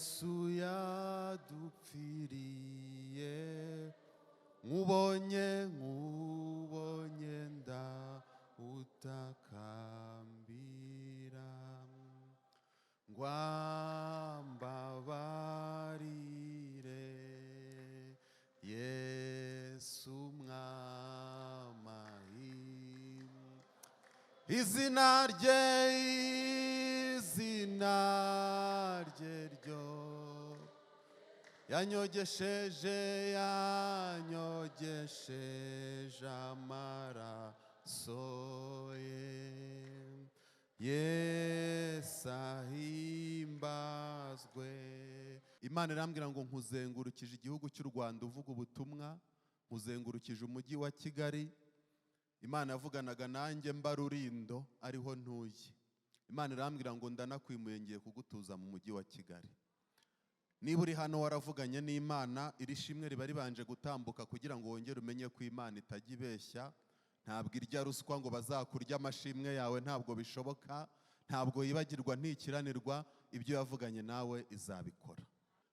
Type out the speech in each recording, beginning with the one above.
Yesu yadupfiriye. Nkubonye, nkubonye, ndawutakambira ngo ambabarire. Yesu mwamahi, izina rye, izina rye ryo yanyogesheje, yanyogesheje amaraso ye. Yesu ahimbazwe. Imana irambwira ngo nkuzengurukije igihugu cy'u Rwanda uvuga ubutumwa, nkuzengurukije umujyi wa Kigali. Imana yavuganaga nanjye mba Rurindo, ariho ntuye. Imana irambwira ngo ndanakwimuye, ngiye kugutuza mu mujyi wa Kigali. Niba uri hano waravuganye n'Imana, iri shimwe riba ribanje gutambuka kugira ngo wongere umenye ko Imana itajya ibeshya. Ntabwo irya ruswa ngo bazakurya amashimwe yawe, ntabwo bishoboka. Ntabwo yibagirwa, ntikiranirwa. Ibyo yavuganye nawe izabikora.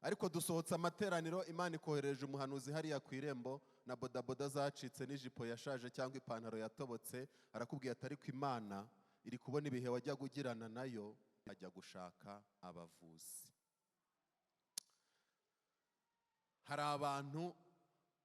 Ariko dusohotse amateraniro, Imana ikohereje umuhanuzi hariya ku irembo na bodaboda zacitse n'ijipo yashaje cyangwa ipantaro yatobotse, arakubwiye ati: "Ariko Imana iri kubona ibihe wajyaga ugirana nayo." Ajya gushaka abavuzi. Hari abantu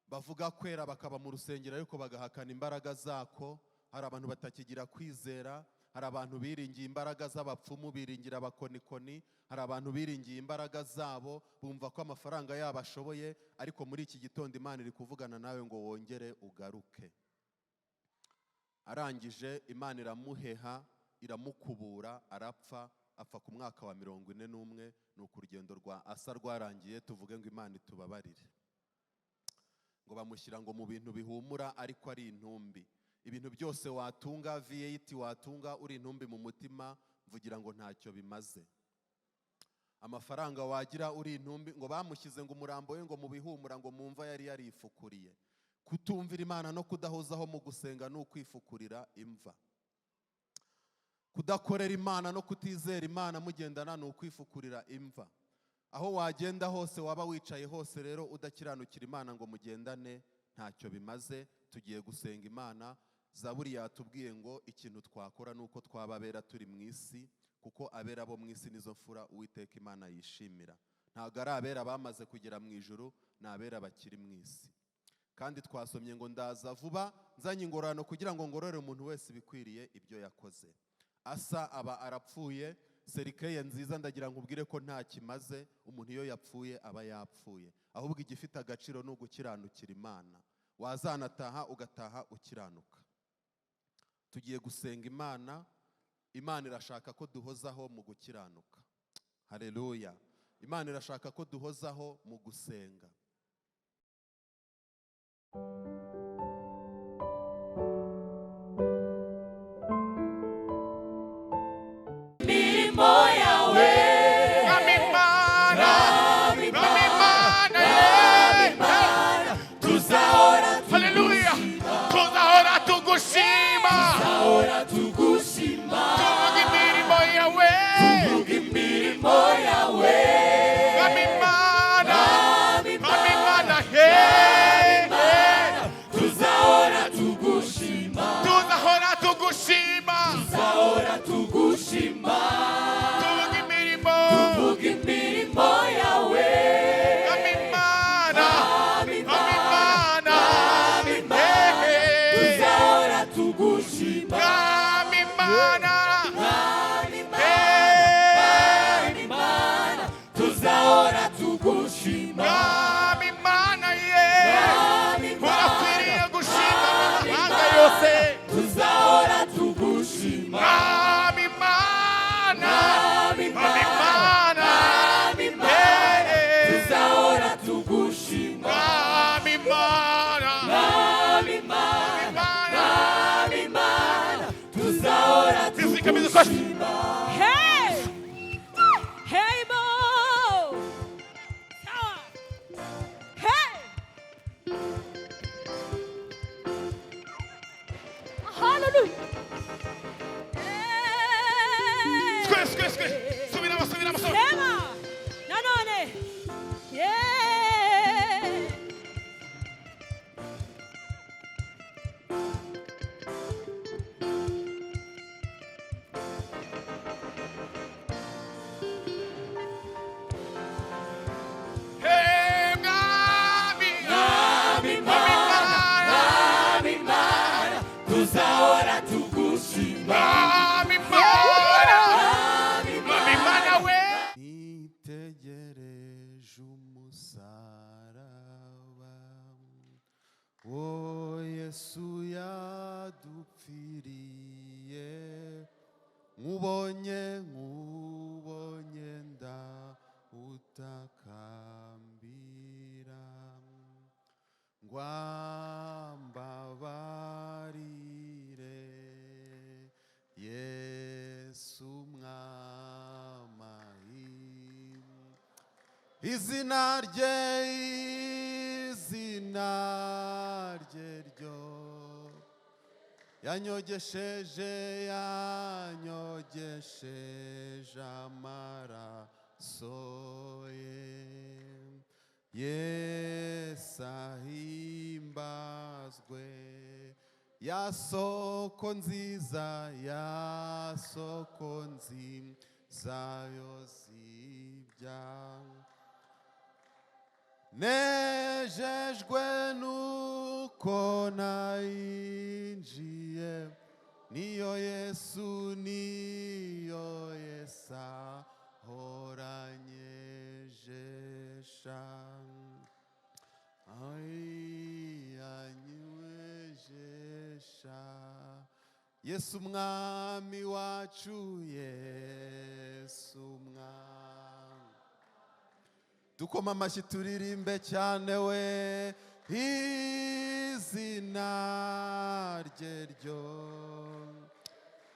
bavuga kwera bakaba mu rusengero ariko bagahakana imbaraga zako. Hari abantu batakigira kwizera. Hari abantu biringiye imbaraga z'abapfumu, biringira abakonikoni. Hari abantu biringiye imbaraga zabo, bumva ko amafaranga yabo ashoboye. Ariko muri iki gitondo Imana iri kuvugana nawe ngo wongere ugaruke. Arangije Imana iramuheha, iramukubura, arapfa. Apfa ku mwaka wa 41. Ni uku urugendo rwa Asa rwarangiye. Tuvuge ngo Imana itubabarire. Ngo bamushyira ngo mu bintu bihumura ariko ari intumbi. Ibintu byose watunga, V8 watunga, uri intumbi mu mutima, mvugira ngo ntacyo bimaze. Amafaranga wagira uri intumbi. Ngo bamushyize ngo umurambo we ngo mu bihumura, ngo mu mva yari yarifukuriye. Kutumvira Imana no kudahozaho mu gusenga ni ukwifukurira imva. Kudakorera Imana no kutizera Imana mugendana ni ukwifukurira imva. Aho wagenda hose, waba wicaye hose rero, udakiranukira Imana ngo mugendane, ntacyo bimaze. Tugiye gusenga Imana. Zaburi yatubwiye ngo ikintu twakora ni uko twaba abera turi mu isi, kuko abera bo mu isi nizo mfura Uwiteka Imana yishimira. Ntabwo ari abera bamaze kugera mu ijuru, ni abera bakiri mu isi. Kandi twasomye ngo ndaza vuba nzanye ingororano kugira ngo ngororere umuntu wese ibikwiriye ibyo yakoze. Asa aba arapfuye. Cercueil nziza, ndagira ngo ubwire ko nta kimaze. Umuntu iyo yapfuye aba yapfuye. Ahubwo igifite agaciro ni ugukiranukira Imana. Wazanataha ugataha ukiranuka. Tugiye gusenga Imana. Imana irashaka ko duhozaho mu gukiranuka. Haleluya! Imana irashaka ko duhozaho mu gusenga. Imirimo yawe. Mwami Imana, Mwami Imana, yeah. Tuzahora. Haleluya, tuzahora tugushima. Tuzahora tugushima. Tuvuga imirimo yawe. Tuvuga imirimo yawe. Mwami Imana, Mwami. Mwami Imana, he. Tuzahora tugushima. Tuzahora tugushima. Tuzahora tugushima. Tuvuga imirimo. Tuvuga imirimo yawe. Mwami Imana, Mwami. Mwami Imana. Mwami Imana. Hey, hey. Tuzahora tugushima. Mwami Imana. Mwami Imana. Hey. Mwami Imana, tuzahora tugushima. Mwami Imana ye. Mwami Imana. Urakwiriye gushima Mwami amahanga Imana. yose. Tuzahora tugushima. Mwami Imana. Mwami. Mwami Imana. Mwami Imana. Hey. Tuzahora tugushima. Mwami Imana. Mwami Imana. Imana. Mwami Imana, tuzahora Music, music. Tugushima. Hey! Hey, Mo! Sawa! Hey! Hallelujah! Hey! Square, square, square. Subiramo, subiramo, subiramo. Sema! Na Nanone. Yeah. Hey, Mwami, Mwami Mana, Mwami Mana, tuzahora tugushima. Mwami Mana, Mwami Mana we. Nitegereje umusaraba wo Yesu yadupfiriye, nkubonye nkubonye ndawutakambira ngwambabarire Yesu mwamahi izina rye, izina rye ryo yanyogesheje, yanyogesheje amaraso ye. Yesu ahimbazwe, ya soko nziza, ya soko nziza yozibya. Nejejwe nuko nayinjiye, niyo Yesu, niyo Yesu ahoranyejesha. Ay, anyejesha Yesu mwami wacu, Yesu mwami. Dukoma amashyi, turirimbe cyane we. Izina rye ryo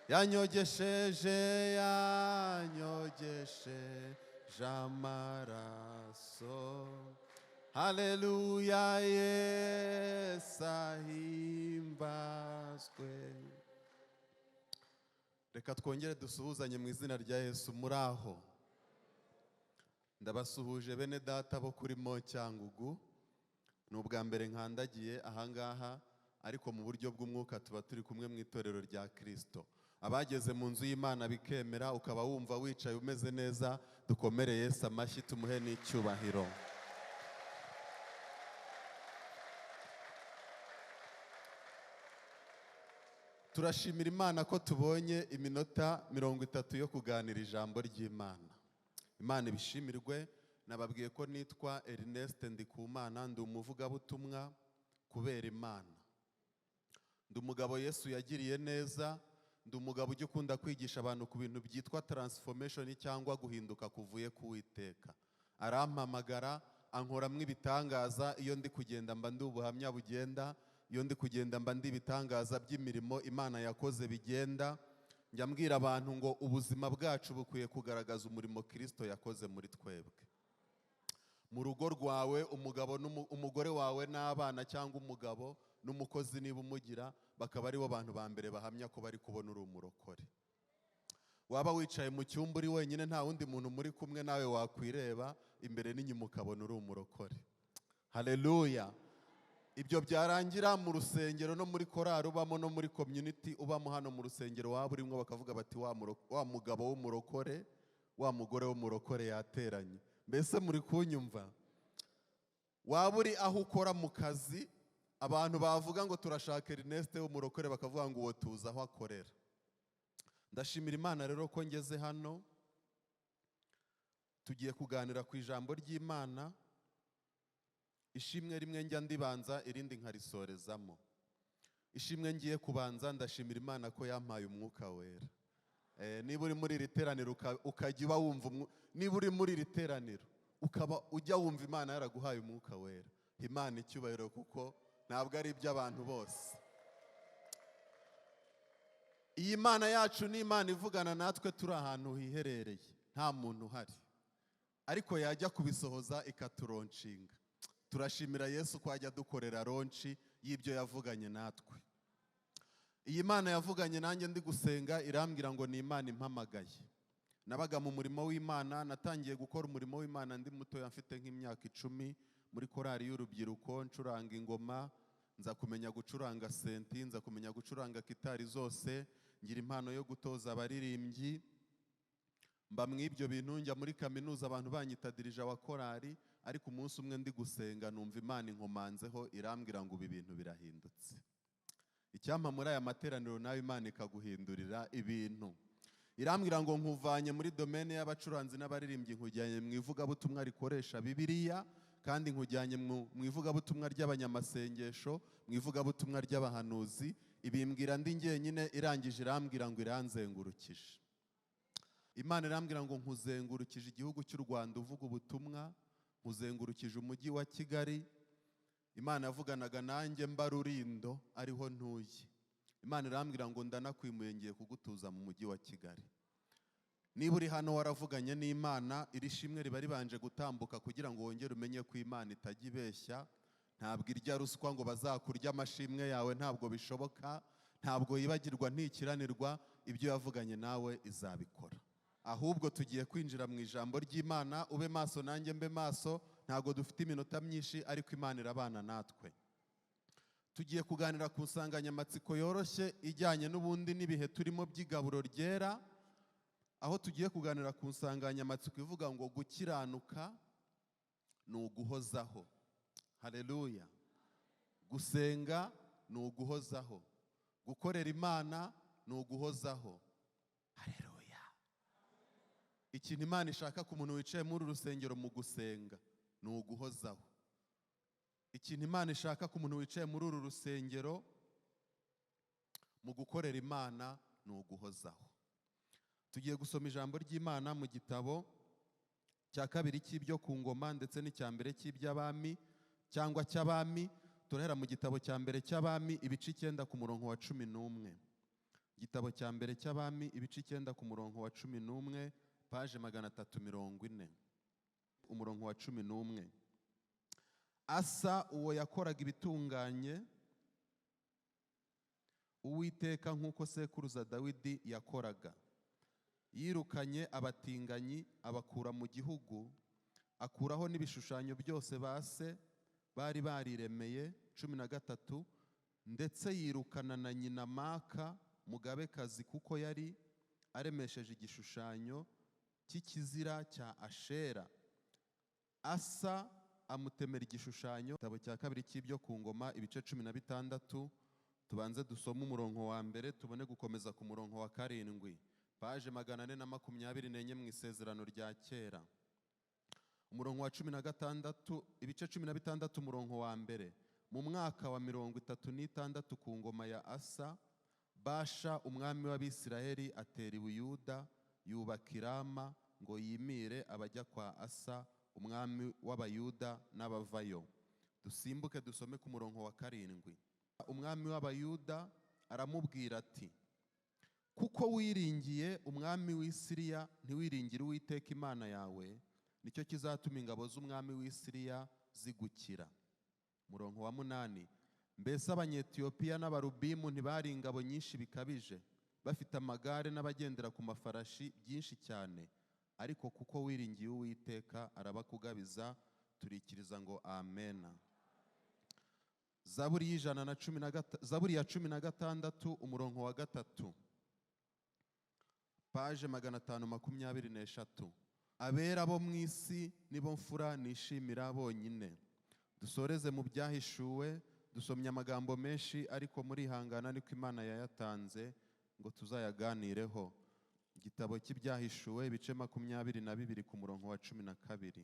yanyogesheje, yanyogesheje amaraso. Haleluya, Yesu ahimbazwe. Reka twongere dusuhuzanye mu izina rya Yesu. Muri aho? Ndabasuhuje bene data bo kuri Mo Cyangugu. Ni ubwa mbere nkandagiye ahangaha, ariko mu buryo bw'umwuka tuba turi kumwe mu itorero rya Kirisito. Abageze mu nzu y'Imana bikemera, ukaba wumva wicaye umeze neza, dukomere Yesu amashyi, tumuhe n'icyubahiro. Turashimira Imana ko tubonye iminota 30 yo kuganira ijambo ry'Imana. Imana ibishimirwe. Nababwiye ko nitwa Ernest Ndikumana, ndi umuvugabutumwa kubera Imana. Ndi umugabo Yesu yagiriye neza, ndi umugabo ujya ukunda kwigisha abantu ku bintu byitwa transformation cyangwa guhinduka kuvuye ku Uwiteka. Arampamagara, ankoramwo ibitangaza. Iyo ndi kugenda mba ndi ubuhamya bugenda, iyo ndi kugenda mba ndi ibitangaza by'imirimo Imana yakoze bigenda. Njya mbwira abantu ngo ubuzima bwacu bukwiye kugaragaza umurimo Kristo yakoze muri twebwe. Mu rugo rwawe, umugabo umugore wawe n'abana, cyangwa umugabo n'umukozi niba umugira, bakaba aribo bantu ba mbere bahamya ko bari kubona uri umurokore. Waba wicaye mu cyumba uri wenyine, nta wundi muntu muri kumwe nawe, wakwireba imbere n'inyuma ukabona uri umurokore. Haleluya! Ibyo byarangira mu rusengero no muri korari ubamo no muri community ubamo, hano mu rusengero waba urimo, bakavuga bati wa mugabo w'umurokore, wa mugore w'umurokore yateranye. Mbese muri kunyumva? Waba uri aho ukora mu kazi, abantu bavuga ngo turashaka Ernest w'umurokore, bakavuga ngo uwo tuzi aho akorera. Ndashimira Imana rero ko ngeze hano. Tugiye kuganira ku ijambo ry'Imana. Ishimwe rimwe njya ndibanza, irindi nkarisorezamo. Ishimwe ngiye kubanza, ndashimira Imana ko yampaye umwuka wera. Niba uri muri iri teraniro ukajya uba wumva, niba uri muri iri teraniro ukaba ujya wumva Imana yaraguhaye umwuka wera, Imana icyubahiro, kuko ntabwo ari iby'abantu bose. Iyi Mana yacu ni Imana ivugana natwe turi ahantu hiherereye, nta muntu uhari, ariko yajya kubisohoza ikaturonshinga. Turashimira Yesu ko ajya dukorera launch y'ibyo yavuganye natwe. Iyi Mana yavuganye nanjye ndi gusenga, irambwira ngo ni Imana impamagaye. Nabaga mu murimo w'Imana, natangiye gukora umurimo w'Imana ndi mutoya, mfite nk'imyaka 10, muri korali y'urubyiruko, ncuranga ingoma, nza kumenya gucuranga senti, nza kumenya gucuranga gitari zose, ngira impano yo gutoza abaririmbyi. Mba mu ibyo bintu, njya muri kaminuza abantu banyita dirija wa korali, ariko umunsi umwe ndi gusenga numva Imana inkomanzeho irambwira ngo ibi bintu birahindutse. Icyampa muri aya materaniro nawe Imana ikaguhindurira ibintu. Irambwira ngo nkuvanye muri domene y'abacuranzi n'abaririmbyi, nkujyanye mu ivugabutumwa rikoresha Bibiliya, kandi nkujyanye mu ivugabutumwa ry'abanyamasengesho, mu ivugabutumwa ry'abahanuzi. Ibimbwira ndi njyenyine, irangije irambwira ngo iranzengurukije. Imana irambwira ngo nkuzengurukije igihugu cy'u Rwanda uvuga ubutumwa, nkuzengurukije umujyi wa Kigali. Imana yavuganaga nanjye mba Rurindo ariho ntuye. Imana irambwira ngo ndanakwimuye ngiye kugutuza mu mujyi wa Kigali. Niba uri hano waravuganye n'Imana, iri shimwe riba ribanje gutambuka kugira ngo wongere umenye ko Imana itajya ibeshya. Ntabwo irya ruswa ngo bazakurya amashimwe yawe, ntabwo bishoboka, ntabwo yibagirwa, ntikiranirwa, ibyo yavuganye nawe izabikora. Ahubwo tugiye kwinjira mu ijambo ry'Imana, ube maso nanjye mbe maso, ntabwo dufite iminota myinshi ariko Imana irabana natwe. Tugiye kuganira ku nsanganyamatsiko yoroshye ijyanye n'ubundi n'ibihe turimo by'igaburo ryera, aho tugiye kuganira ku nsanganyamatsiko ivuga ngo gukiranuka ni uguhozaho. Haleluya. Gusenga ni uguhozaho, gukorera Imana ni uguhozaho. Haleluya. Ikintu Imana ishaka ku muntu wicaye muri uru rusengero mu gusenga ni uguhozaho. Ikintu Imana ishaka ku muntu wicaye muri uru rusengero mu gukorera Imana ni uguhozaho. Tugiye gusoma ijambo ry'Imana mu gitabo cya kabiri cy'ibyo ku ngoma ndetse n'icya mbere cy'iby'abami cyangwa cy'abami. Turahera mu gitabo cya mbere cy'abami ibice 9 ku murongo wa 11. Igitabo cya mbere cy'abami ibice 9 ku murongo wa 11, page 340. Umurongo wa 11. Asa uwo yakoraga ibitunganye Uwiteka nk'uko sekuruza Dawidi yakoraga, yirukanye abatinganyi abakura mu gihugu, akuraho n'ibishushanyo byose base bari bariremeye. 13 ndetse yirukana na nyina Maka mugabekazi, kuko yari aremesheje igishushanyo cy'ikizira cya Ashera. Asa amutemera igishushanyo. Igitabo cya kabiri cy'ibyo ku ngoma ibice 16, tubanze dusome umurongo wa mbere tubone gukomeza ku murongo wa 7, page 424 mu isezerano rya kera. Umurongo wa 16, ibice 16 umurongo wa mbere. Mu mwaka wa 36 ku ngoma ya Asa, Basha umwami w'Abisiraheli atera i Buyuda, yubaka i Rama ngo yimire abajya kwa Asa umwami w'Abayuda n'abavayo. Dusimbuke dusome ku murongo wa 7. Umwami w'Abayuda aramubwira ati: kuko wiringiye umwami w'i Siriya ntiwiringire Uwiteka Imana yawe, nicyo kizatuma ingabo z'umwami w'i Siriya zigukira. Murongo wa 8. Mbese Abanyetiyopiya n'Abarubimu ntibari ingabo nyinshi bikabije, bafite amagare n'abagendera ku mafarashi byinshi cyane, ariko kuko wiringiye Uwiteka arabakugabiza. Turikiriza ngo amena. Zaburi y'116, Zaburi ya 16 umurongo wa 3, page 523. Abera bo mu isi nibo mfura nishimira bonyine. Dusoreze mu byahishuwe. Dusomye amagambo menshi ariko murihangana niko Imana yayatanze ngo tuzayaganireho. Igitabo cy'ibyahishuwe ibice 22 ku murongo wa 12.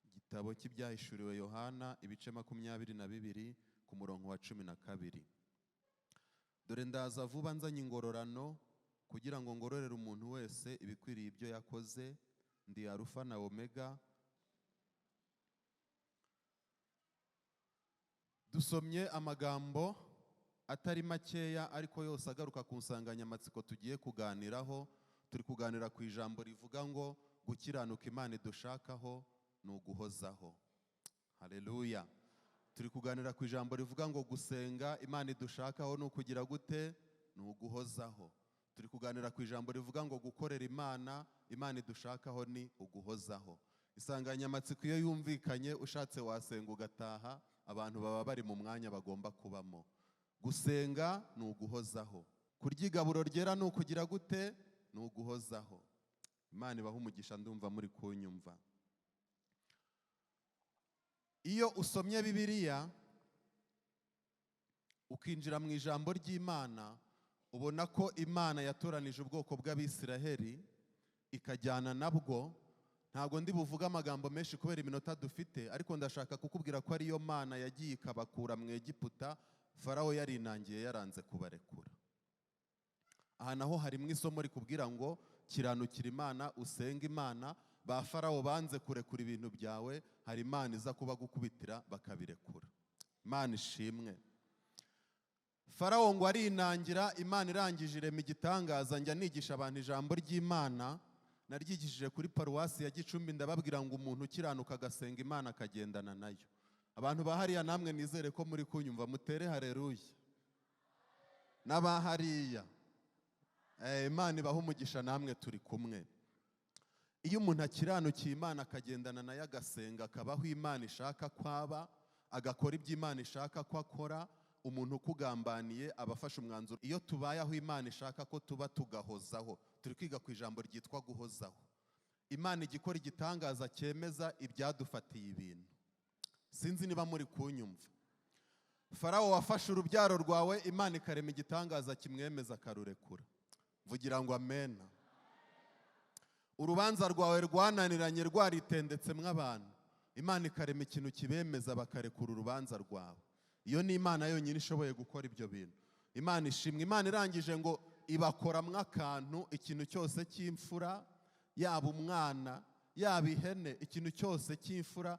Igitabo cy'ibyahishuriwe Yohana ibice 22 ku murongo wa 12. Dore ndaza vuba nzanye ingororano kugira ngo ngororere umuntu wese ibikwiriye ibyo yakoze. Ndi Alufa na Omega. Dusomye amagambo atari makeya ariko yose agaruka ku nsanganyamatsiko tugiye kuganiraho. Turi kuganira ku ijambo rivuga ngo gukiranuka Imana idushakaho ni uguhozaho. Haleluya. Turi kuganira ku ijambo rivuga ngo gusenga Imana idushakaho ni ukugira gute? Ni uguhozaho. Turi kuganira ku ijambo rivuga ngo gukorera Imana, Imana idushakaho ni uguhozaho. Insanganyamatsiko iyo yumvikanye, ushatse wasenga ugataha, abantu baba bari mu mwanya bagomba kubamo. Gusenga ni uguhozaho. Kurya igaburo ryera ni ukugira gute? Ni uguhozaho. Imana ibaha umugisha, ndumva muri kunyumva. Iyo usomye Bibiliya ukinjira mu ijambo ry'Imana, ubona ko Imana yatoranije ubwoko bw'Abisiraheli ikajyana nabwo. Ntabwo ndi buvuge amagambo menshi kubera iminota dufite, ariko ndashaka kukubwira ko ariyo Mana yagiye ikabakura mu Egiputa, Farawo yarinangiye yaranze kubarekura. Aha naho harimo isomo rikubwira ngo kiranukira Imana, usenge Imana. Ba Farawo banze kurekura ibintu byawe, hari Imana iza kubagukubitira bakabirekura. Imana ishimwe. Farawo ngo arinangira, Imana irangije irema igitangaza. Njya nigisha abantu ijambo ry'Imana, naryigishije kuri paruwasi ya Gicumbi, ndababwira ngo umuntu ukiranuka agasenga Imana akagendana nayo. Abantu bahariya namwe nizere ko muri kunyumva, mutere haleluya. N'abahariya Imana ibaha umugisha, namwe turi kumwe. Iyo umuntu akiranukiye Imana akagendana nayo, agasenga, akabaho Imana ishaka kwaba, agakora ibyo Imana ishaka ko akora, umuntu ukugambaniye aba afashe umwanzuro. Iyo tubaye aho Imana ishaka ko tuba tugahozaho, turi kwiga ku ijambo ryitwa guhozaho. Imana igikora igitangaza cyemeza ibyadufatiye ibintu. Sinzi niba muri kunyumva. Farawo wafashe urubyaro rwawe, Imana ikarema igitangaza kimwemeza akarurekura. Mvugira ngo amena. Urubanza rwawe rwananiranye rwaritendetsemo abantu, Imana ikarema ikintu kibemeza bakarekura urubanza rwawe. Iyo ni Imana yonyine ishoboye gukora ibyo bintu. Imana ishimwe. Imana irangije ngo ibakoramwo akantu, ikintu cyose cy'imfura, yaba umwana, yaba ihene, ikintu cyose cy'imfura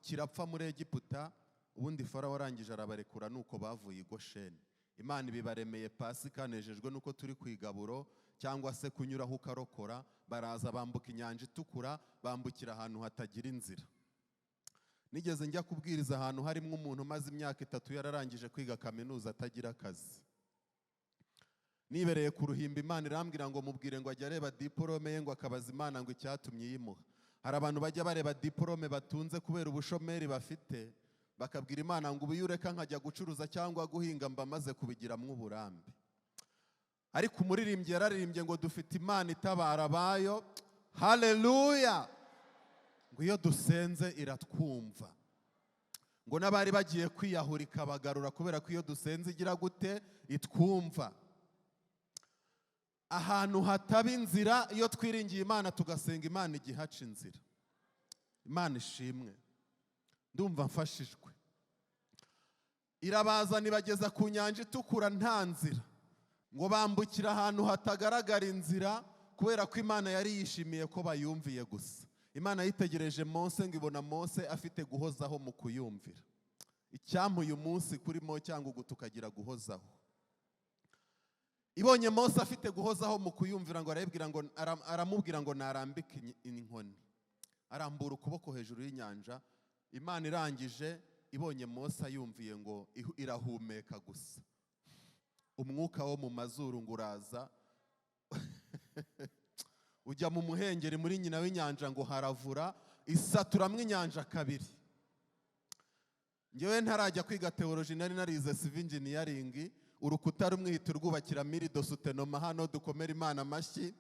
kirapfa muri Egiputa. Ubundi Farawo arangije arabarekura, nuko bavuye i Gosheni. Imana ibibaremeye Pasika, nejejwe nuko turi ku igaburo cyangwa se kunyuraho ukarokora. Baraza bambuka inyanja itukura, bambukira ahantu hatagira inzira. Nigeze njya kubwiriza ahantu harimo umuntu umaze imyaka 3 yararangije kwiga kaminuza atagira akazi. Nibereye ku ruhimbi, Imana irambwira ngo mubwire ngo ajye areba diporome ye, ngo akabaza Imana ngo icyatumye iyimuha. Hari abantu bajya bareba diporome batunze kubera ubushomeri bafite, bakabwira Imana ngo ubu iyo ureka nkajya gucuruza cyangwa guhinga mba maze kubigiramo uburambe. Ariko umuririmbyi yararirimbye ngo dufite Imana itabara abayo. Haleluya! Ngo iyo dusenze iratwumva. Ngo n'abari bagiye kwiyahura ikabagarura, kubera ko iyo dusenze igira gute? Itwumva. Ahantu hataba inzira, iyo twiringiye Imana tugasenga Imana igihaca inzira. Imana ishimwe. Ndumva mfashijwe. Irabazana ibageza ku nyanja itukura nta nzira. Ngo bambukira ahantu hatagaragara inzira, kubera ko Imana yari yishimiye ko bayumviye gusa. Imana yitegereje Mose ngo ibona Mose afite guhozaho mu kuyumvira. Icyampa uyu munsi kurimo cyangwa ugu tukagira guhozaho. Ibonye Mose afite guhozaho mu kuyumvira, ngo arayibwira ngo aramubwira ngo narambike inkoni. Arambura ukuboko hejuru y'inyanja. Imana irangije ibonye Mose ayumviye ngo irahumeka gusa. Umwuka wo mu mazuru ngo uraza ujya mu muhengeri muri nyina w'inyanja ngo haravura, isaturamwo inyanja kabiri. Njyewe ntarajya kwiga theology, nari narize civil engineering. Urukuta rumwe ihita urwubakira miri dosutenoma, hano dukomera Imana amashyi.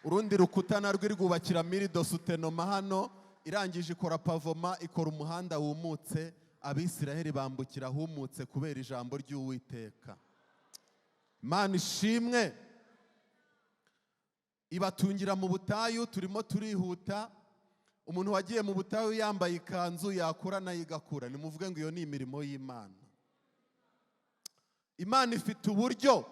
Urundi rukuta narwo irwubakira miri dosutenoma hano, irangije ikora pavoma, ikora umuhanda wumutse. Abisiraheli bambukira ahumutse kubera ijambo ry'Uwiteka. Imana ishimwe. Ibatungira mu butayu. Turimo turihuta. Umuntu wagiye mu butayu yambaye ikanzu yakura nayo igakura, nimuvuge ngo iyo ni imirimo y'Imana. Imana ifite uburyo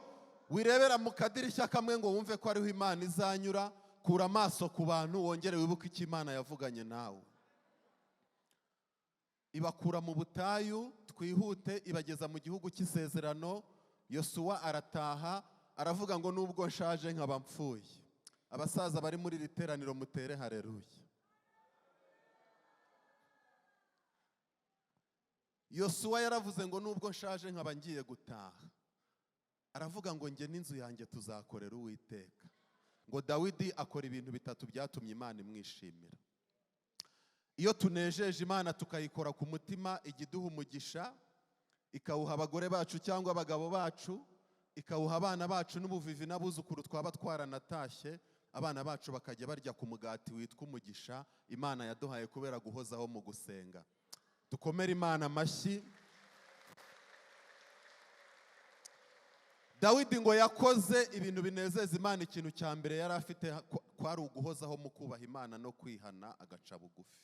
wirebera mu kadirishya kamwe ngo wumve ko ariho Imana izanyura. Kura amaso ku bantu, wongere wibuke icyo Imana yavuganye nawe. Ibakura mu butayu, twihute, ibageza mu gihugu cy'isezerano. Yosuwa arataha aravuga ngo nubwo nshaje nkaba mpfuye. Abasaza bari muri iri teraniro mutere haleluya. Yosuwa yaravuze ngo nubwo nshaje nkaba ngiye gutaha, Aravuga ngo njye n'inzu yanjye tuzakorera Uwiteka. Ngo Dawidi akora ibintu bitatu byatumye Imana imwishimira. Iyo tunejeje Imana tukayikora ku mutima, ijya iduha umugisha, ikawuha abagore bacu cyangwa abagabo bacu, ikawuha abana bacu n'ubuvivi n'abuzukuru twaba twaranatashye, abana bacu bakajya barya ku mugati witwa umugisha Imana yaduhaye kubera guhozaho mu gusenga. Dukomere Imana amashyi. Dawidi ngo yakoze ibintu binezeza Imana. Ikintu cya mbere yari afite kwari uguhozaho mu kubaha Imana no kwihana agaca bugufi.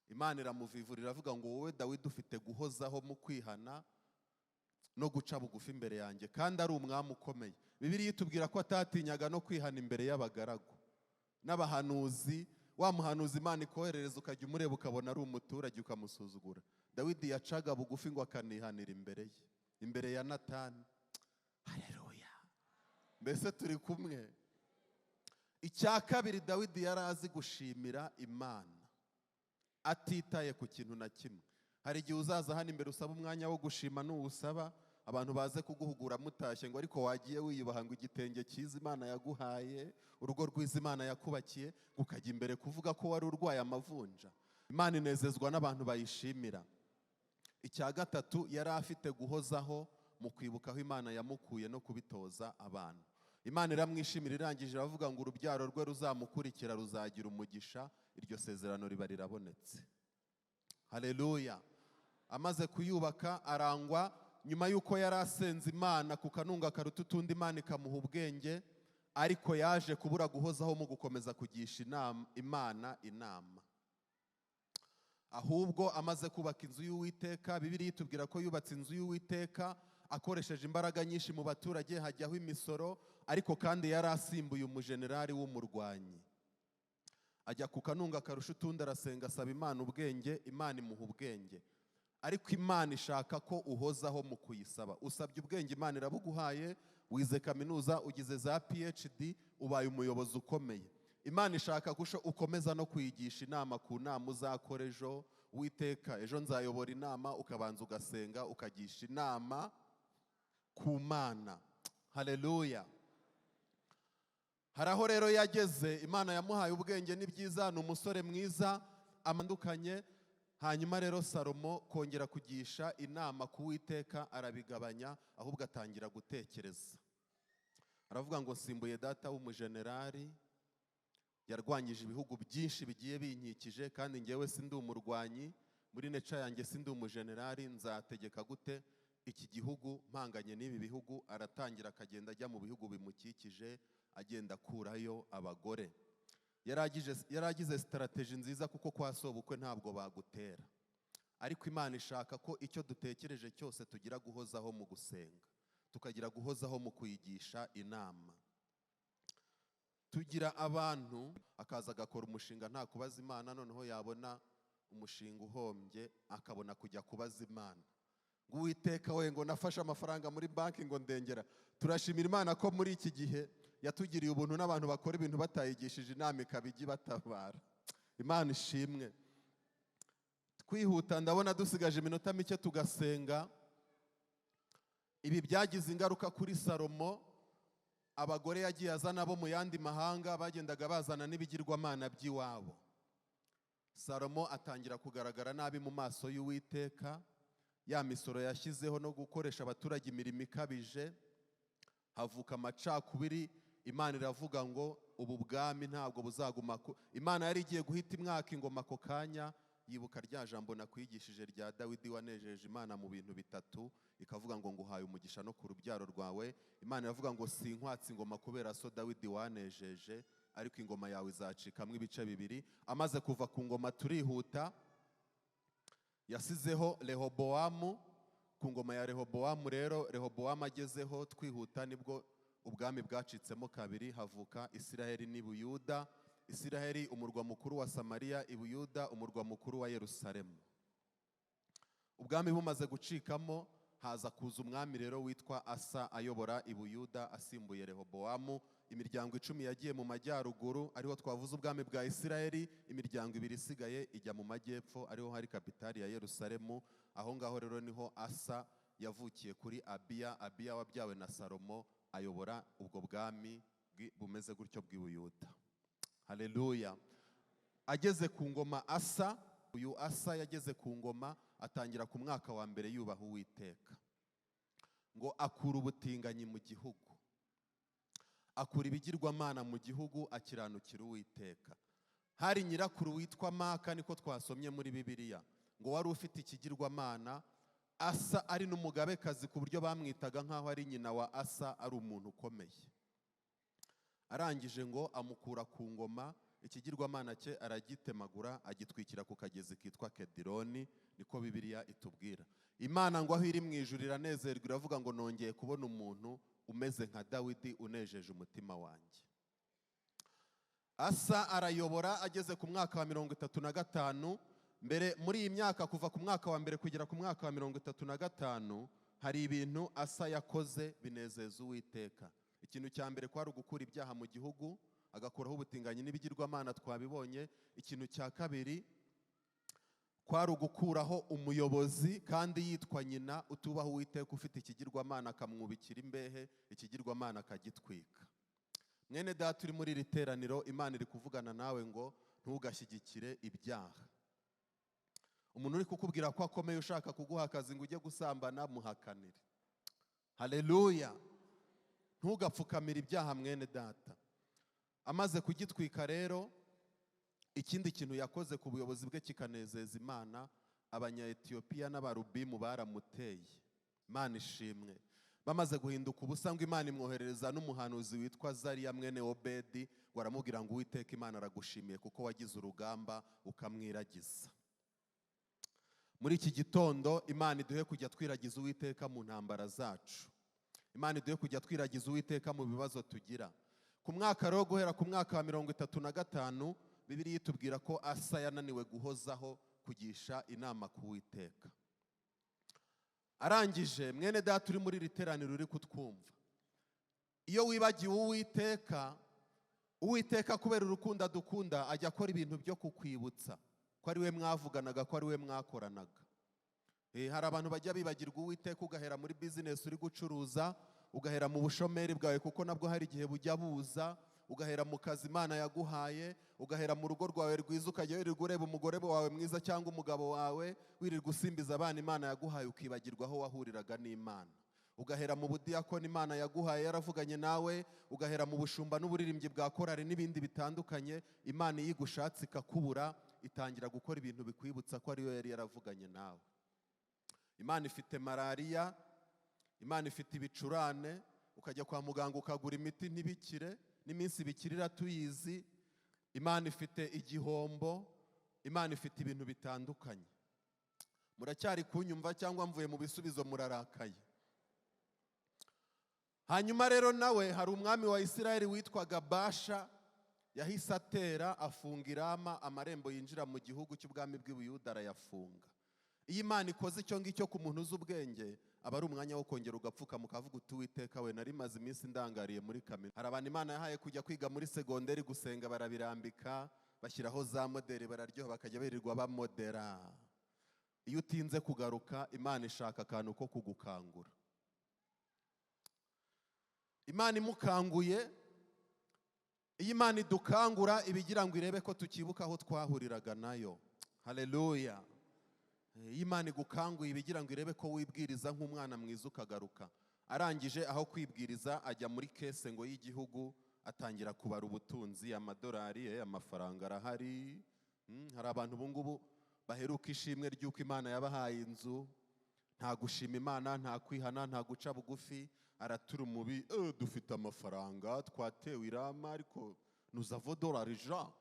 Imana iramuvivura iravuga ngo wowe Dawidi ufite guhozaho mu kwihana no guca bugufi imbere yanjye, kandi ari umwami ukomeye. Bibiliya itubwira ko atatinyaga no kwihana imbere y'abagaragu n'abahanuzi. Wa muhanuzi Imana ikoherereza ukajya umureba ukabona ari umuturage ukamusuzugura. Dawidi yacaga bugufi ngo akanihanira imbere ye, imbere ya Natani. Haleluya! Mbese turi kumwe? Icya kabiri, Dawidi yari azi gushimira Imana atitaye ku kintu na kimwe. Hari igihe uzaza hano imbere usaba umwanya wo gushima, nuwusaba abantu baze kuguhugura mutashye ngo ariko wagiye wiyubaha, ngo igitenge cyiza Imana yaguhaye, urugo rwiza Imana yakubakiye, ukajya imbere kuvuga ko wari urwaye amavunja. Imana inezezwa n'abantu bayishimira. Icya gatatu, yari afite guhozaho mu kwibuka aho Imana yamukuye no kubitoza abantu. Imana iramwishimira, irangije iravuga ngo urubyaro rwe ruzamukurikira ruzagira umugisha. Iryo sezerano riba rirabonetse. Haleluya! Amaze kuyubaka arangwa nyuma y'uko yari asenze Imana ku kanunga karuta utundi, Imana ikamuha ubwenge, ariko yaje kubura guhozaho mu gukomeza kugisha Imana inama. Ahubwo amaze kubaka inzu y'Uwiteka, Bibiliya itubwira ko yubatse inzu y'Uwiteka akoresheje imbaraga nyinshi mu baturage, hajyaho imisoro, ariko kandi yari asimbuye umujenerali w'umurwanyi. Ajya ku kanunga karusha utundi arasenga, asaba Imana ubwenge, Imana imuha ubwenge. Ariko Imana ishaka ko uhozaho mu kuyisaba. Usabye ubwenge Imana irabuguhaye, wize kaminuza, ugize za PhD, ubaye umuyobozi ukomeye. Imana ishaka ko ukomeza no kuyigisha inama ku nama uzakora ejo. Uwiteka, ejo nzayobora inama, ukabanza ugasenga ukagisha inama ku Mana. Haleluya! Hari aho rero yageze, Imana yamuhaye ubwenge, ni byiza, ni umusore mwiza amandukanye. Hanyuma rero Salomo kongera kugisha inama ku Uwiteka arabigabanya, ahubwo atangira gutekereza. Aravuga ngo nsimbuye data w'umujenerali, yarwanyije ibihugu byinshi bigiye binkikije, kandi ngewe sindi umurwanyi, muri neca yanjye sindi umujenerali, nzategeka gute iki gihugu mpanganye n'ibi bihugu? Aratangira akagenda ajya mu bihugu bimukikije, agenda akurayo abagore. Yaragize strategy nziza, kuko kwa sobukwe ntabwo bagutera. Ariko Imana ishaka ko icyo dutekereje cyose tugira guhozaho mu gusenga, tukagira guhozaho mu kuyigisha inama. Tugira abantu akaza agakora umushinga nta kubaza Imana, noneho yabona umushinga uhombye akabona kujya kubaza Imana. Ngo Uwiteka we, ngo nafashe amafaranga muri banki ngo ndengera. Turashimira Imana ko muri iki gihe yatugiriye ubuntu n'abantu bakora ibintu batayigishije inama ikaba ijya ibatabara. Imana ishimwe. Twihuta, ndabona dusigaje iminota mike tugasenga. Ibi byagize ingaruka kuri Salomo. Abagore yagiye azana bo mu yandi mahanga bagendaga bazana n'ibigirwamana by'iwabo. Salomo atangira kugaragara nabi mu maso y'Uwiteka. Ya misoro yashyizeho no gukoresha abaturage imirimo ikabije, havuka amacakubiri. Imana iravuga ngo ubu bwami ntabwo buzaguma. Imana yari igiye guhita imwaka ingoma ako kanya, yibuka rya jambo nakwigishije rya Dawidi wanejeje Imana mu bintu bitatu, ikavuga ngo nguhaye umugisha no ku rubyaro rwawe. Imana iravuga ngo sinkwatse ingoma kubera so Dawidi wanejeje, ariko ingoma yawe izacikamo ibice bibiri. Amaze kuva ku ngoma turihuta, yasizeho Rehobowamu. Ku ngoma ya Rehobowamu rero, Rehobowamu agezeho twihuta, nibwo ubwami bwacitsemo kabiri, havuka Isiraheli n'Ibuyuda. Isiraheli umurwa mukuru wa Samariya, Ibuyuda umurwa mukuru wa Yerusalemu. Ubwami bumaze gucikamo, haza kuza umwami rero witwa Asa ayobora Ibuyuda asimbuye Rehobowamu. Imiryango 10 yagiye mu majyaruguru, ariho twavuze ubwami bwa Isiraheli. Imiryango 2 isigaye ijya mu majyepfo, ariho hari kapitali ya Yerusalemu. Aho ngaho rero niho Asa Yavukiye kuri Abiya. Abiya wabyawe na Salomo, ayobora ubwo bwami bumeze gutyo bw'Ibuyuda. Haleluya. Ageze ku ngoma Asa, uyu Asa yageze ku ngoma atangira ku mwaka wa mbere yubaha Uwiteka. Ngo akura ubutinganyi mu gihugu, akura ibigirwamana mu gihugu, akiranukira Uwiteka. Hari nyirakuru witwa Maka, niko twasomye muri Bibiliya, ngo wari ufite ikigirwamana. Asa ari n'umugabekazi ku buryo bamwitaga nk'aho ari nyina wa Asa, ari umuntu ukomeye. Arangije ngo amukura ku ngoma, ikigirwamana cye aragitemagura, agitwikira ku kagezi kitwa Kedironi, niko Bibiliya itubwira. Imana ngo aho iri mu ijuru iranezerwa, iravuga ngo nongeye kubona umuntu umeze nka Dawidi unejeje umutima wanjye. Asa arayobora ageze ku mwaka wa 35. Mbere muri iyi myaka, kuva ku mwaka wa mbere kugera ku mwaka wa 35, hari ibintu Asa yakoze binezeza Uwiteka. Ikintu cya mbere kwari ugukura ibyaha mu gihugu, agakuraho ubutinganyi n'ibigirwamana, twabibonye. Ikintu cya kabiri kwari ugukuraho umuyobozi kandi yitwa nyina utubaha Uwiteka, ufite ikigirwamana, akamwubikira imbehe, ikigirwamana akagitwika. Mwene data uri muri iri teraniro, Imana iri kuvugana nawe ngo ntugashyigikire ibyaha. Umuntu uri kukubwira ko akomeye ushaka kuguha akazi ngo ujye gusambana, muhakanire. Haleluya. Ntugapfukamire ibyaha mwene data. Amaze kugitwika rero, ikindi kintu yakoze ku buyobozi bwe kikanezeza Imana, Abanya-Etiyopiya n'Abarubimu baramuteye. Imana ishimwe. Bamaze guhinduka ubusa, ngo Imana imwoherereza n'umuhanuzi witwa Zariya mwene Obedi, ngo aramubwira ngo Uwiteka Imana aragushimiye kuko wagize urugamba ukamwiragiza. Muri iki gitondo Imana iduhe kujya twiragiza Uwiteka mu ntambara zacu. Imana iduhe kujya twiragiza Uwiteka mu bibazo tugira. Ku mwaka rero, guhera ku mwaka wa 35, Bibiliya itubwira ko Asa yananiwe guhozaho kugisha inama ku Uwiteka. Arangije, mwene data uri muri iri teraniro uri kutwumva, iyo wibagiwe Uwiteka, Uwiteka kubera urukundo adukunda ajya akora ibintu byo kukwibutsa ko ari we mwavuganaga, ko ari we mwakoranaga. Hari abantu bajya bibagirwa Uwiteka, ugahera muri bizinesi uri gucuruza, ugahera mu bushomeri bwawe kuko nabwo hari igihe bujya buza, ugahera mu kazi Imana yaguhaye, ugahera mu rugo rwawe rwiza, ukajya wirirwa ureba umugore wawe mwiza cyangwa umugabo wawe, wirirwa usimbiza abana Imana yaguhaye, ukibagirwa aho wahuriraga n'Imana. Ugahera mu budiyakoni Imana yaguhaye yaravuganye nawe, ugahera mu bushumba n'uburirimbyi bwa korari n'ibindi bitandukanye. Imana iyo igushatse ikakubura, itangira gukora ibintu bikwibutsa ko ariyo yari yaravuganye nawe. Imana ifite malariya, Imana ifite ibicurane, ukajya kwa muganga ukagura imiti ntibikire, n'iminsi bikirira tuyizi. Imana ifite igihombo, Imana ifite ibintu bitandukanye. Muracyari kunyumva cyangwa mvuye mu bisubizo murarakaye? Hanyuma rero nawe hari umwami wa Isirayeli witwaga Basha, yahise atera afunga Irama, amarembo yinjira mu gihugu cy'ubwami bw'Ibuyuda arayafunga. Iyo Imana ikoze icyo ngicyo ku muntu uzi ubwenge, aba ari umwanya wo kongera ugapfukama ukavuga uti Uwiteka we, nari maze iminsi ndangariye muri kaminuza. Hari abantu Imana yahaye kujya kwiga muri segonderi gusenga barabirambika, bashyiraho za moderi bararyoha, bakajya birirwa bamodera. Iyo utinze kugaruka, Imana ishaka akantu ko kugukangura. Imana imukanguye, iyo Imana idukangura ibigira ngo irebe ko tukibuka aho twahuriraga nayo. Haleluya. Iyo Imana igukanguye ibigira ngo irebe ko wibwiriza nk'umwana mwiza ukagaruka. Arangije aho kwibwiriza ajya muri kese ngo y'igihugu, atangira kubara ubutunzi, amadolari, amafaranga arahari. Hari abantu ubu ngubu baheruka ishimwe ry'uko Imana yabahaye inzu, nta gushima Imana, nta kwihana, nta guca bugufi, aratura umubi, dufite amafaranga, twatewe Irama, ariko nous avons de l'argent.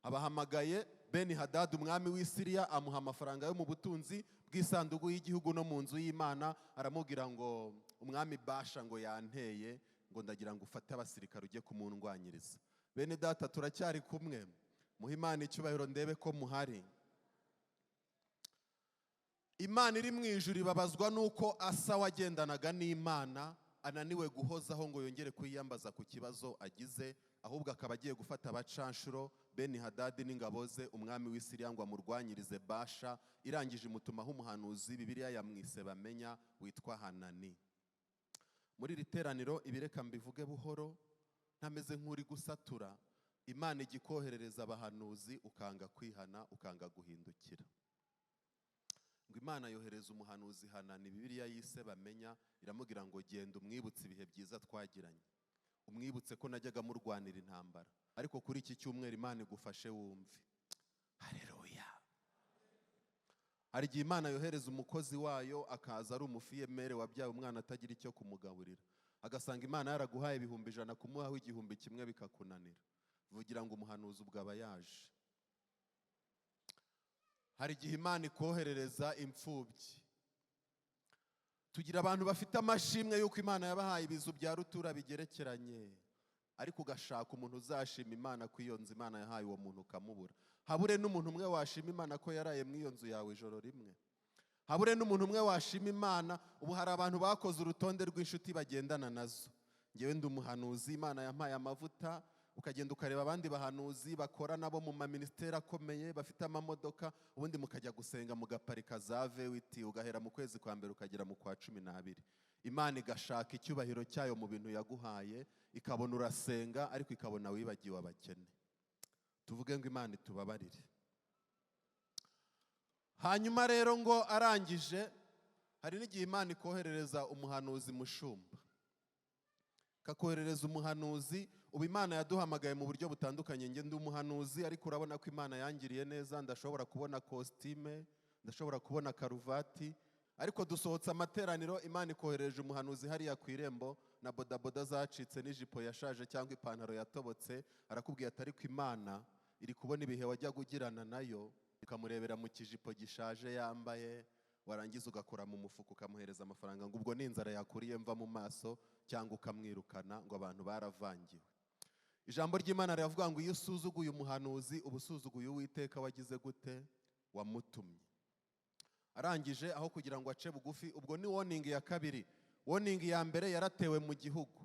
Abahamagaye Beni Hadad umwami w'i Siriya, amuha amafaranga yo mu butunzi bw'isanduku y'igihugu no mu nzu y'Imana, aramubwira ngo umwami Basha ngo yanteye, ngo ndagira ngo ufate abasirikare ujye kumundwanyiriza. Bene data turacyari kumwe, muhe Imana icyubahiro ndebe ko muhari. Imana iri mu ijuru ibabazwa nuko Asa wagendanaga n'Imana ananiwe guhozaho ngo yongere kuyiyambaza ku kibazo agize, Ahubwo akaba agiye gufata abacanshuro Beni Hadadi n'ingabo ze, umwami w'i Siriya, ngo amurwanyirize Basha. Irangije imutumaho umuhanuzi, Bibiliya yamwise Bamenya, witwa Hanani. Muri iri teraniro, ibireka mbivuge buhoro ntameze nk'uri gusatura. Imana ijya ikoherereza abahanuzi ukanga kwihana, ukanga guhindukira. Ngo Imana yohereza umuhanuzi Hanani, Bibiliya yise Bamenya, iramubwira ngo: "Genda umwibutse ibihe byiza twagiranye, umwibutse ko najyaga murwanira intambara." Ariko kuri iki cyumweru Imana igufashe wumve. Hareruya! Hari igihe Imana yohereza umukozi wayo akaza ari umufille-mère wabyaye umwana atagira icyo kumugaburira, agasanga Imana yaraguhaye 100,000, kumuhaho 1000 bikakunanira. Vugira ngo umuhanuzi ubwo aba yaje. Hari igihe Imana ikoherereza imfubyi. Tugira abantu bafite amashimwe y'uko Imana yabahaye ibizu bya rutura bigerekeranye, ariko ugashaka umuntu uzashima Imana ko iyo nzu Imana yahaye uwo muntu ukamubura. Habure n'umuntu umwe washima Imana ko yaraye muri iyo nzu yawe ijoro rimwe. Habure n'umuntu umwe washima Imana. Ubu hari abantu bakoze urutonde rw'inshuti bagendana nazo: "Ngewe ndi umuhanuzi, Imana yampaye amavuta." Ukagenda ukareba abandi bahanuzi bakora nabo mu maminisiteri akomeye bafite amamodoka, ubundi mukajya gusenga mugaparika za V8, ugahera mu kwezi kwa mbere ukagera mu kwa 12. Imana igashaka icyubahiro cyayo mu bintu yaguhaye, ikabona urasenga ariko ikabona wibagiwe abakene. Tuvuge ngo Imana itubabarire. Hanyuma rero ngo arangije, hari n'igihe Imana ikoherereza umuhanuzi mushumba, ikakoherereza umuhanuzi. Ubu Imana yaduhamagaye mu buryo butandukanye. Njye ndi umuhanuzi, ariko urabona ko Imana yangiriye neza, ndashobora kubona kositime, ndashobora kubona karuvati. Ariko dusohotse amateraniro, Imana ikohereje umuhanuzi hariya ku irembo na bodaboda zacitse n'ijipo yashaje cyangwa ipantaro yatobotse, arakubwiye ati: "Ariko Imana iri kubona ibihe wajyaga ugirana nayo." Ukamurebera mu kijipo gishaje yambaye, warangiza ugakora mu mufuka ukamuhereza amafaranga, ngo ubwo ni inzara yakuriye mva mu maso, cyangwa ukamwirukana ngo abantu baravangiwe. Ijambo ry'Imana riravuga ngo iyo usuzuguye umuhanuzi uba usuzuguye Uwiteka wagize gute? Wamutumye. Arangije, aho kugira ngo ace bugufi, ubwo ni warning ya kabiri. Warning ya mbere yaratewe mu gihugu,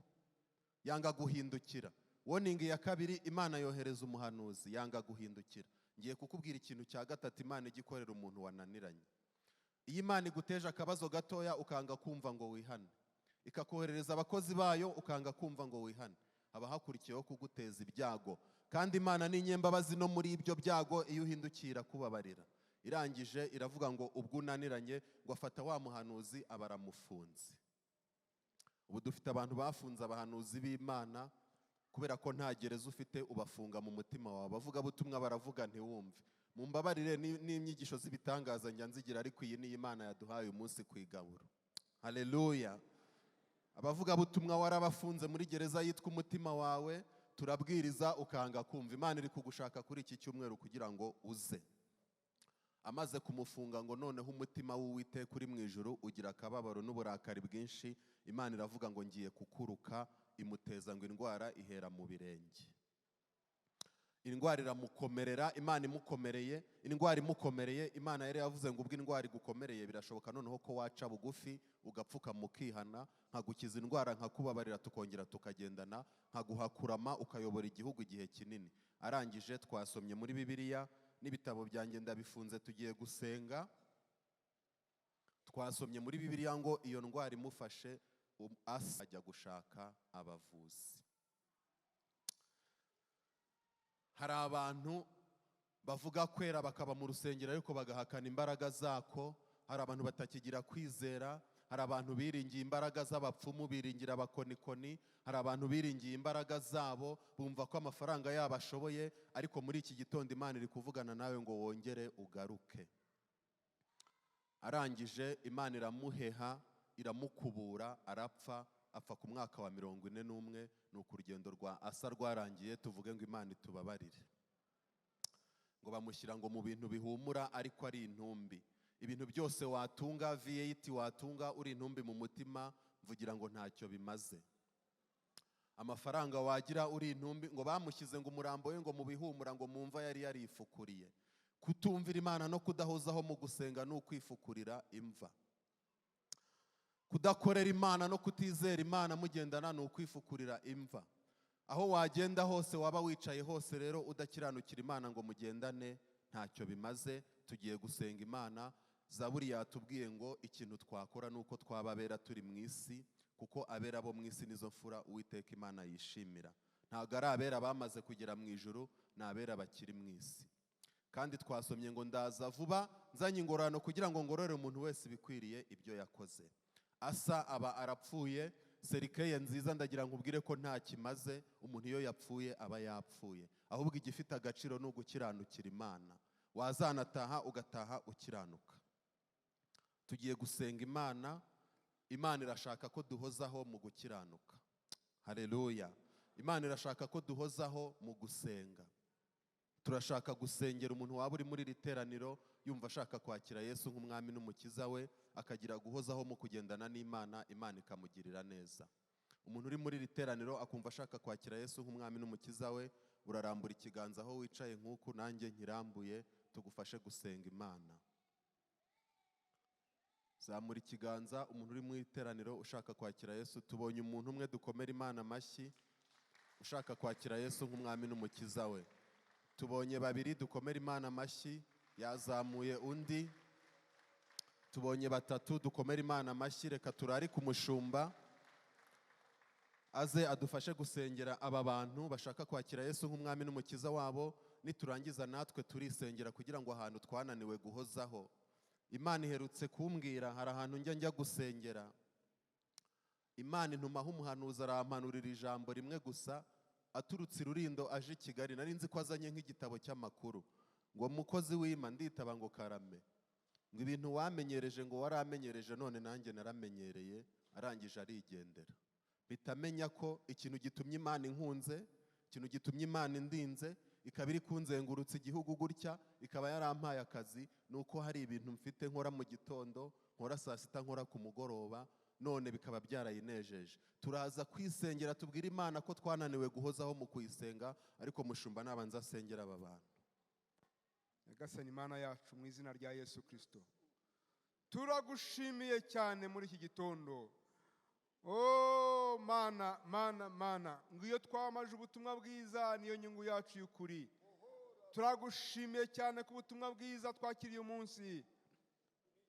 yanga guhindukira. Warning ya kabiri, Imana yohereza umuhanuzi, yanga guhindukira. Ngiye kukubwira ikintu cya gatatu Imana ijya ikorera umuntu wananiranye. Iyo Imana iguteje akabazo gatoya ukanga kumva ngo wihane, ikakoherereza abakozi bayo ukanga kumva ngo wihane, haba hakurikiyeho kuguteza ibyago. Kandi Imana ni inyembabazi, no muri ibyo byago iyo uhindukira kubabarira. Irangije iravuga ngo ubwo unaniranye, ngo afata wa muhanuzi aba aramufunze. Ubu dufite abantu bafunze abahanuzi b'Imana kubera ko nta gereza ufite, ubafunga mu mutima wawe. Abavugabutumwa baravuga ntiwumve. Mumbabarire, n'inyigisho z'ibitangaza njya nzigira, ariko iyi ni Imana yaduhaye umunsi ku igaburo. Haleluya! Abavugabutumwa warabafunze muri gereza yitwa umutima wawe. Turabwiriza ukanga kumva. Imana iri kugushaka kuri iki cyumweru kugira ngo uze. Amaze kumufunga, ngo noneho umutima w'Uwiteka uri mu ijuru ugira akababaro n'uburakari bwinshi. Imana iravuga ngo: "Ngiye kukuruka." Imuteza ngo indwara ihera mu birenge, indwara iramukomerera. Imana imukomereye, indwara imukomereye, Imana yari yavuze ngo ubwo indwara igukomereye birashoboka noneho ko waca bugufi ugapfuka mukihana, nkagukiza indwara, nkakubabarira, tukongera tukagendana, nkaguha kurama ukayobora igihugu igihe kinini. Arangije, twasomye muri Bibiliya, n'ibitabo byanjye ndabifunze, tugiye gusenga. Twasomye muri Bibiliya ngo iyo ndwara imufashe, Asa ajya gushaka abavuzi. Hari abantu bavuga kwera bakaba mu rusengero ariko bagahakana imbaraga zako. Hari abantu batakigira kwizera. Hari abantu biringiye imbaraga z'abapfumu, biringira abakonikoni. Hari abantu biringiye imbaraga zabo, bumva ko amafaranga yabo ashoboye. Ariko muri iki gitondo Imana iri kuvugana nawe ngo wongere ugaruke. Arangije, Imana iramuheha, iramukubura, arapfa. Apfa ku mwaka wa 41. Ni uku urugendo rwa Asa rwarangiye. Tuvuge ngo Imana itubabarire. Ngo bamushyira ngo mu bintu bihumura ariko ari intumbi. Ibintu byose watunga, V8 watunga, uri intumbi mu mutima, mvugira ngo ntacyo bimaze. Amafaranga wagira uri intumbi. Ngo bamushyize ngo umurambo we ngo mu bihumura, ngo mu mva yari yarifukuriye. Kutumvira Imana no kudahozaho mu gusenga ni ukwifukurira imva. Kudakorera Imana no kutizera Imana mugendana ni ukwifukurira imva. Aho wagenda hose, waba wicaye hose rero, udakiranukira Imana ngo mugendane, ntacyo bimaze. Tugiye gusenga Imana. Zaburi yatubwiye ngo ikintu twakora ni uko twaba abera turi mu isi, kuko abera bo mu isi nizo mfura Uwiteka Imana yishimira. Ntabwo ari abera bamaze kugera mu ijuru, ni abera bakiri mu isi. Kandi twasomye ngo ndaza vuba nzanye ingororano kugira ngo ngorore umuntu wese ibikwiriye ibyo yakoze. Asa aba arapfuye. Cercueil nziza, ndagira ngo ubwire ko nta kimaze. Umuntu iyo yapfuye aba yapfuye. Ahubwo igifite agaciro ni ugukiranukira Imana. Wazanataha ugataha ukiranuka. Tugiye gusenga Imana. Imana irashaka ko duhozaho mu gukiranuka. Haleluya! Imana irashaka ko duhozaho mu gusenga. Turashaka gusengera umuntu waba uri muri iri teraniro yumva ashaka kwakira Yesu nk'umwami n'umukiza we, akagira guhozaho mu kugendana n'Imana, Imana ikamugirira neza. Umuntu uri muri iri teraniro akumva ashaka kwakira Yesu nk'umwami n'umukiza we, urarambura ikiganza aho wicaye nk'uku nanjye nkirambuye, tugufashe gusenga Imana. Zamura ikiganza, umuntu uri mu iteraniro ushaka kwakira Yesu. Tubonye umuntu umwe, dukomere Imana amashyi, ushaka kwakira Yesu nk'umwami n'umukiza we. Tubonye babiri, dukomere Imana amashyi, yazamuye undi. Tubonye batatu, dukomere Imana amashyi. Reka turarike umushumba aze adufashe gusengera aba bantu bashaka kwakira Yesu nk'umwami n'umukiza wabo. Niturangiza natwe turisengera kugira ngo ahantu twananiwe guhozaho. Imana iherutse kumbwira, hari ahantu njya gusengera, Imana intumaho umuhanuzi, arampanurira ijambo rimwe gusa, aturutse i Rurindo aje i Kigali. Nari nzi ko azanye nk'igitabo cy'amakuru. Ngo mukozi w'Ima, nditaba ngo karame. Ngo ibintu wamenyereje, ngo waramenyereje, none nanjye naramenyereye. Arangije arigendera. Mpita menya ko ikintu gitumye Imana inkunze, ikintu gitumye Imana indinze, ikaba iri kunzengurutsa igihugu gutya, ikaba yarampaye akazi, ni uko hari ibintu mfite nkora mu gitondo, nkora saa sita, nkora ku mugoroba, none bikaba byarayinejeje. Turaza kwisengera, tubwire Imana ko twananiwe guhozaho mu kuyisenga, ariko mushumba nabanza asengera aba bantu. Nyagasani Imana yacu, mu izina rya Yesu Kirisito, turagushimiye cyane muri iki gitondo. O Mana, Mana, Mana, ngo iyo twamaje ubutumwa bwiza niyo nyungu yacu y'ukuri. Turagushimiye cyane ku butumwa bwiza twakiriye umunsi.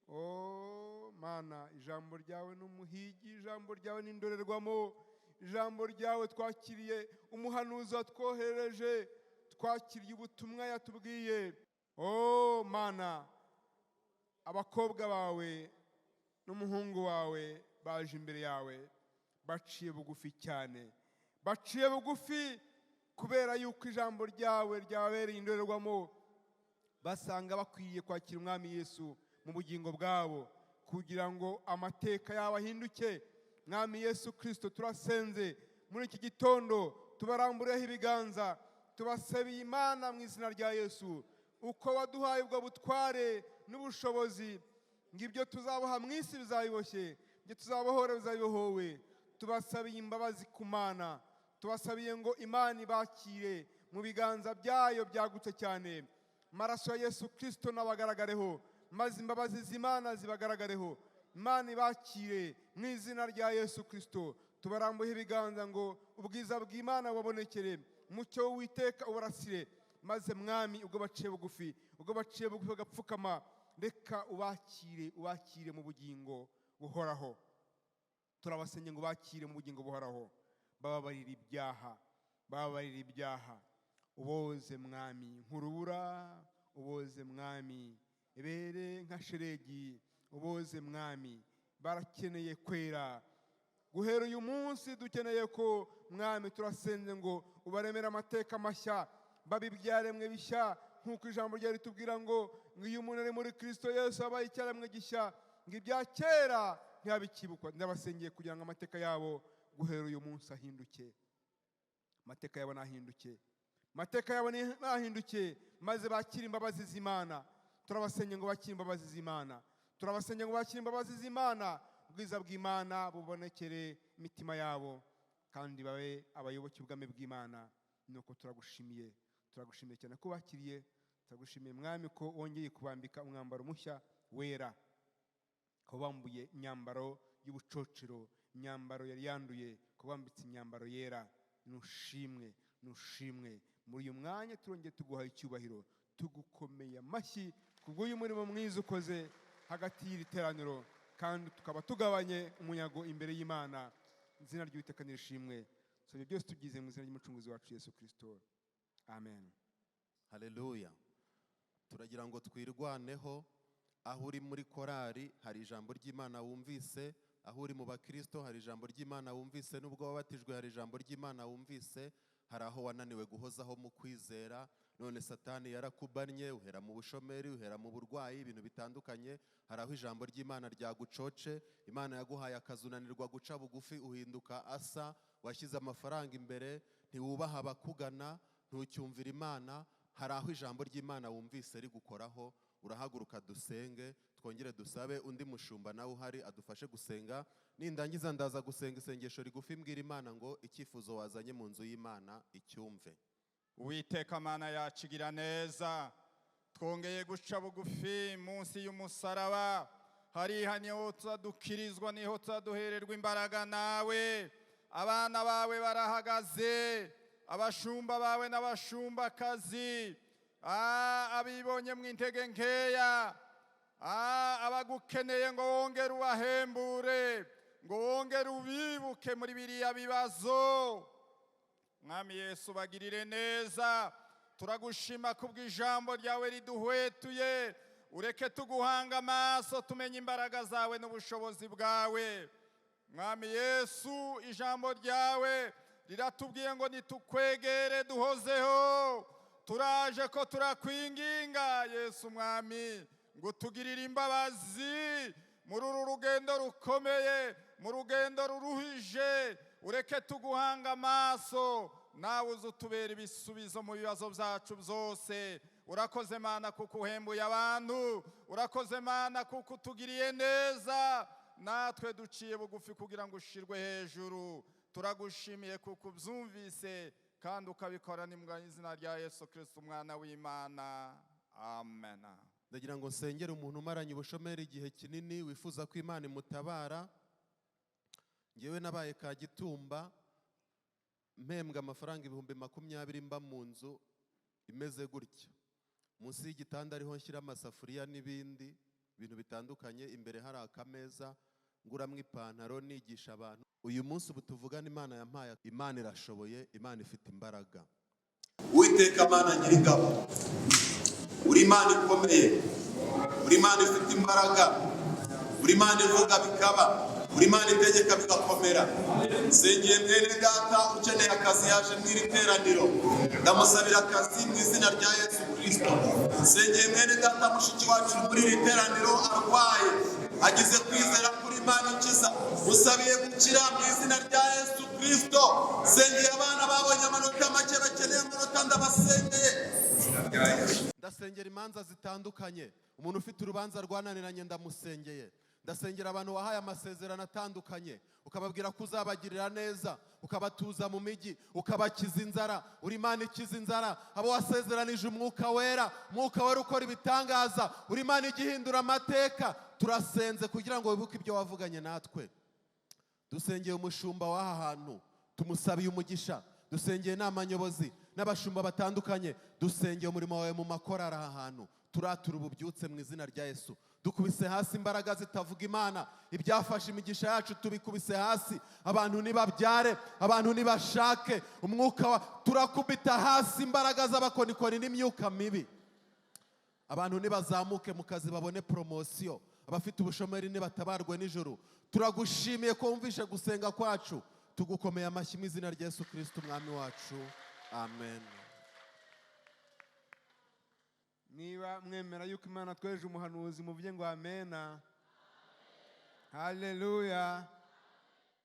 O Mana, ijambo ryawe ni umuhigi, ijambo ryawe ni indorerwamo, ijambo ryawe twakiriye, umuhanuzi watwohereje, twakiriye ubutumwa yatubwiye. O Mana, abakobwa bawe n'umuhungu wawe baje imbere yawe baciye bugufi cyane, baciye bugufi kubera yuko ijambo ryawe ryababereye indorerwamo, basanga bakwiye kwakira umwami Yesu mu bugingo bwabo kugira ngo amateka yabo ahinduke. Mwami Yesu Kirisito, turasenze muri iki gitondo, tubarambureho ibiganza, tubasabiye Imana mu izina rya Yesu. Uko waduhaye ubwo butware n'ubushobozi, ngo ibyo tuzaboha mu isi bizabiboshye, ibyo tuzabohora bizabibohowe, tubasabiye imbabazi ku Mana, tubasabiye ngo Imana ibakire mu biganza byayo byagutse cyane. Amaraso ya Yesu Kirisito nabagaragareho, maze imbabazi z'Imana zibagaragareho. Imana ibakire mu izina rya Yesu Kirisito. Tubarambuye ibiganza ngo ubwiza bw'Imana bubabonekere, umucyo w'Uwiteka ubarasire, maze Mwami, ubwo baciye bugufi, ubwo baciye bugufi bagapfukama, reka ubakire, ubakire mu bugingo buhoraho. Turabasenge ngo bakire mu bugingo buhoraho, bababarire ibyaha, bababarire ibyaha, uboze Mwami nk'urubura, uboze Mwami ebere nka sheregi, uboze Mwami. Barakeneye kwera guhera uyu munsi. Dukeneye ko Mwami, turasenze ngo ubaremere amateka mashya, babe ibyaremwe bishya, nk'uko ijambo ryawe ritubwira ngo iyo umuntu ari muri Kirisito Yesu abaye icyaremwe gishya, ngo ibya kera ntibikibukwa. Ndabasengeye kugira ngo amateka yabo guhera uyu munsi ahinduke, amateka yabo nahinduke, amateka yabo nahinduke, maze bakire imbabazi z'Imana. Turabasengeye ngo bakire imbabazi z'Imana, turabasengeye ngo bakire imbabazi z'Imana, ubwiza bw'Imana bubonekere imitima yabo, kandi babe abayoboke ubwami bw'Imana. Nuko turagushimiye, turagushimiye cyane ko bakiriye, turagushimiye Mwami ko wongeye kubambika umwambaro mushya wera, ko bambuye imyambaro y'ubucocero, imyambaro yari yanduye, ko bambitse imyambaro yera. Nushimwe, nushimwe. Muri uyu mwanya turongeye tuguha icyubahiro, tugukomeye amashyi kubw'uyu murimo mwiza ukoze hagati y'iri teraniro, kandi tukaba tugabanye umunyago imbere y'Imana. Izina ry'Uwiteka nirishimwe. Ibyo byose tubyize mu izina ry'Umucunguzi wacu Yesu Kristo, amen. Haleluya. Turagira ngo twirwaneho. Aho uri muri korari hari ijambo ry'Imana wumvise, aho uri mu bakristo hari ijambo ry'Imana wumvise, nubwo wabatijwe hari ijambo ry'Imana wumvise, hari aho wananiwe guhozaho mu kwizera, none Satani yarakubannye, uhera mu bushomeri, uhera mu burwayi, ibintu bitandukanye. Hari aho ijambo ry'Imana ryagucoce, Imana yaguhaye akazi unanirwa guca bugufi, uhinduka asa, washyize amafaranga imbere, ntiwubaha abakugana, ntucyumvira Imana. Hari aho ijambo ry'Imana wumvise rigukoraho, urahaguruka dusenge, twongere dusabe undi mushumba nawe uhari adufashe gusenga. Nindangiza ndaza gusenga isengesho rigufi mbwira Imana ngo icyifuzo wazanye mu nzu y'Imana icyumve. Uwiteka Mana yacu igira neza, twongeye guca bugufi munsi y'umusaraba. Hariya niho tuzadukirizwa, niho tuzaduhererwa imbaraga nawe. Abana bawe barahagaze, abashumba bawe n'abashumbakazi, abibonye mu intege nkeya, abagukeneye ngo wongere ubahembure, ngo wongere ubibuke muri biriya bibazo. Mwami Yesu bagirire neza. Turagushima kubw'ijambo ryawe riduhwetuye. Ureke tuguhanga amaso tumenye imbaraga zawe n'ubushobozi bwawe. Mwami Yesu, ijambo ryawe riratubwiye ngo nitukwegere duhozeho. Turaje ko turakwinginga Yesu Mwami ngo tugirire imbabazi muri uru rugendo rukomeye, mu rugendo ruruhije. Ureke tuguhanga amaso, nawe uzutubera ibisubizo mu bibazo byacu byose. Urakoze Mana kuko uhembuye abantu, urakoze Mana kuko utugiriye neza, natwe duciye bugufi kugira ngo ushirwe hejuru. Turagushimiye kuko ubyumvise kandi ukabikora ni mu izina rya Yesu Kristo umwana w'Imana, amen. Ndagira ngo nsengere umuntu umaranye ubushomeri igihe kinini wifuza ko Imana imutabara. Ngewe nabaye Kagitumba mpembwa amafaranga 20,000 mba mu nzu imeze gutya, munsi y'igitanda ariho nshyira amasafuriya n'ibindi bintu bitandukanye, imbere hari akameza nguramwo ipantaro nigisha abantu. Uyu munsi ubu tuvugana Imana yampaye, Imana irashoboye, Imana ifite imbaraga. Uwiteka Mana Nyiringabo, uri Imana ikomeye, uri Imana ifite imbaraga, uri Imana ivuga bikaba, uri Imana itegeka bigakomera. Nsengeye mwene data ukeneye akazi yaje mu iri teraniro, ndamusabira akazi mu izina rya Yesu Kristo. Nsengeye mwene data mushiki wacu muri iri teraniro arwaye, agize kwizera kuri Imana ikiza, usabiye gukira mu izina rya Yesu Kristo. Nsengeye abana babonye amanota make bakeneye amanota, ndabasengeye. Ndasengera imanza zitandukanye, umuntu ufite urubanza rwananiranye ndamusengeye. Ndasengera abantu wahaye amasezerano atandukanye, ukababwira ko uzabagirira neza, ukabatuza mu mijyi, ukabakiza inzara. Uri Imana ikiza inzara. Abo wasezeranije umwuka wera, umwuka wera ukora ibitangaza, uri Imana igihindura amateka. Turasenze kugira ngo wibuke ibyo wavuganye natwe. Dusengeye umushumba w'aha hantu, tumusabiye umugisha. Dusengeye inama nyobozi n'abashumba batandukanye, dusengeye umurimo wawe mu makorari aha hantu. Turatura ububyutse mu izina rya Yesu. Dukubise hasi imbaraga zitavuga Imana, ibyafashe imigisha yacu tubikubise hasi. Abantu nibabyare, abantu nibashake umwuka wa, turakubita hasi imbaraga z'abakonikoni n'imyuka mibi. Abantu nibazamuke mu kazi babone promosiyo, abafite ubushomeri nibatabarwe nijoro. Turagushimiye ko wumvishe gusenga kwacu, tugukomeye amashyi mu izina rya Yesu Kristo umwami wacu, amen. Niba mwemera yuko Imana tweje umuhanuzi muvuge ngo amena. Haleluya.